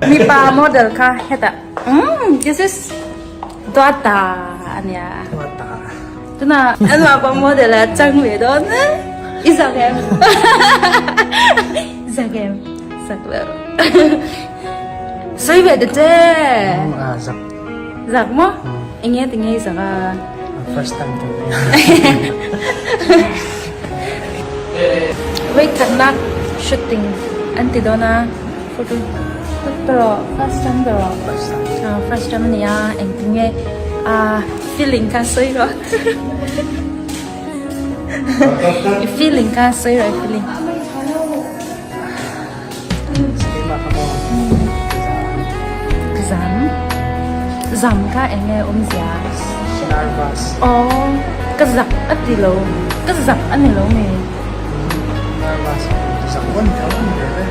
Mipa model kha hetah umm this is Duata ania. Duata. Tuna an mapa model a chang ve dawn i zak em? Zak em? Zak lo. Sawi ve ta che. A zak. Zak maw? Enge tinge i zak a? First time tu nia. Wait thatna shooting an ti dawn a photo tawh first time tawh First time. First time ania engtinge a feeling kha sawi rawh i feeling kha sawi rawh i feeling. Zam zam kha eng nge awmzia? Nervous. Aw ka zak a ti lo ka zak a ni lo mi. Nervous zak pawn tho a ni ve ve.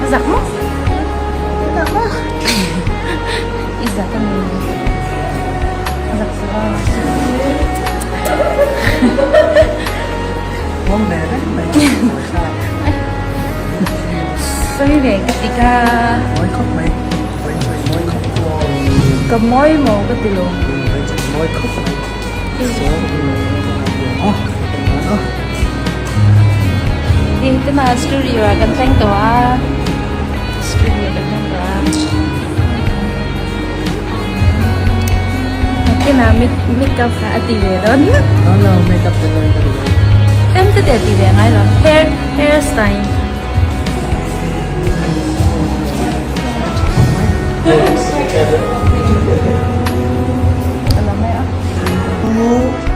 Ka zak maw? Ka zak maw? I zak a ni. Ka zak zak a. Awm ve reng mai Sawi ve ka ti ka. Mawi khawp mai. Mawi mawi khawp. Ka mawi maw ka ti lo. Mawi khawp mai. Ding te na studio ah kan thleng tawh a. Studio kan thleng tawh a. Nakinah makeup kha a ti ve dawn. No no makeup te dawn ka ti lo. Tlem te te a ti ve ngai lo. Hair hair style.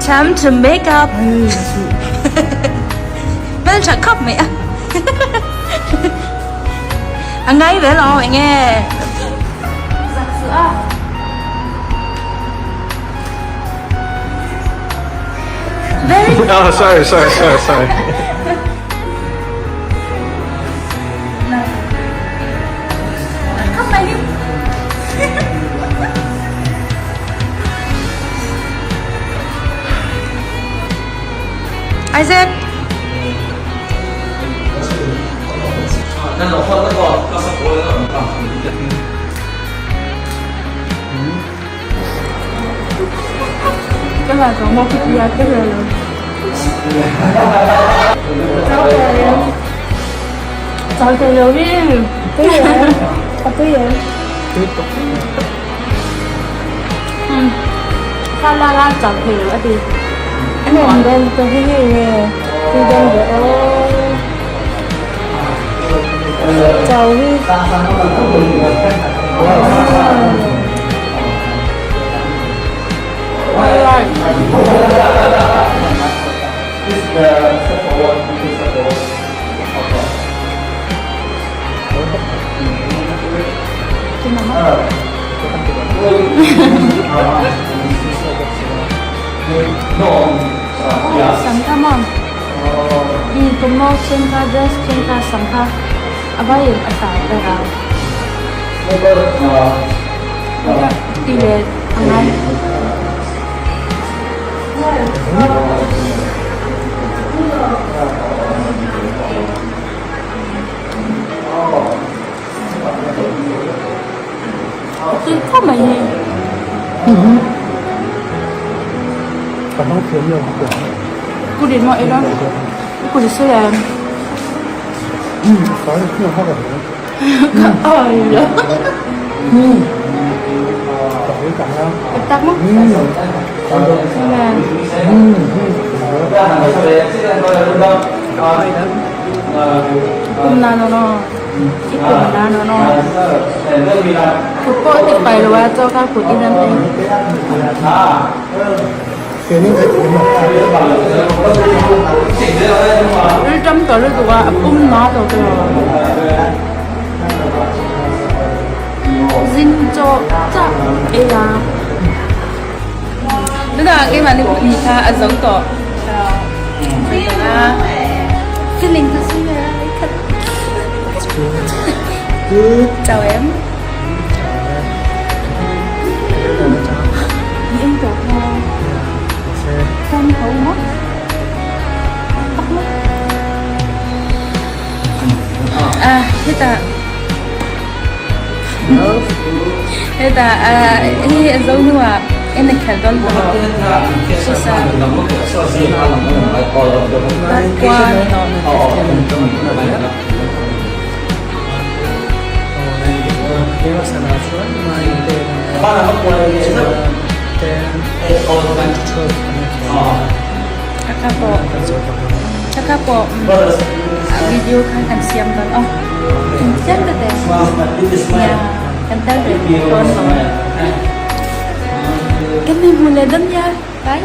Time to make up. Hmel tha khawp mai a. A ngai ve lo eng nge. Zak suh a. Very Oh, sorry, sorry, sorry, sorry. Khóc mày đi. Isaac. Cái là có một cái gì cái rồi Cháu chơi rồi đi. Cái gì? Cái gì? Sa la la cháu thử ở đi. Anh đem cái gì Đi đem cái Chào đi. Sam kha maw? I thawmhnaw then kha dress then kha sam kha a vaiin a tar ber a. Ti leh a ngai. Tui khawp mai hi. Ka hmang thiam lo bawk a. Ku din maw ila? Ku di sawi em? Ka ai la. Ka tak maw? Kum na no no. I kum na no no. Kut pawh ti pai lo a chaw kha kut in an ei. Rilṭam tawh lutuk a, a pum na tawh tawh. Zin chaw chah ei a. Tunah keimah ni ni kha a zo tawh. Feeling kha sawi ve a khat. Chào em. Em tawh kha. Phone tho maw? Tak maw? Ah, hetah. Hetah hei a zo hnuah en a khelh dawn tawh pawisa Kaka pawh kaka pawh video kha kan siam dawn aw tlem te te nia kan tel ve dawn lo kan ni hmu leh dawn nia bye.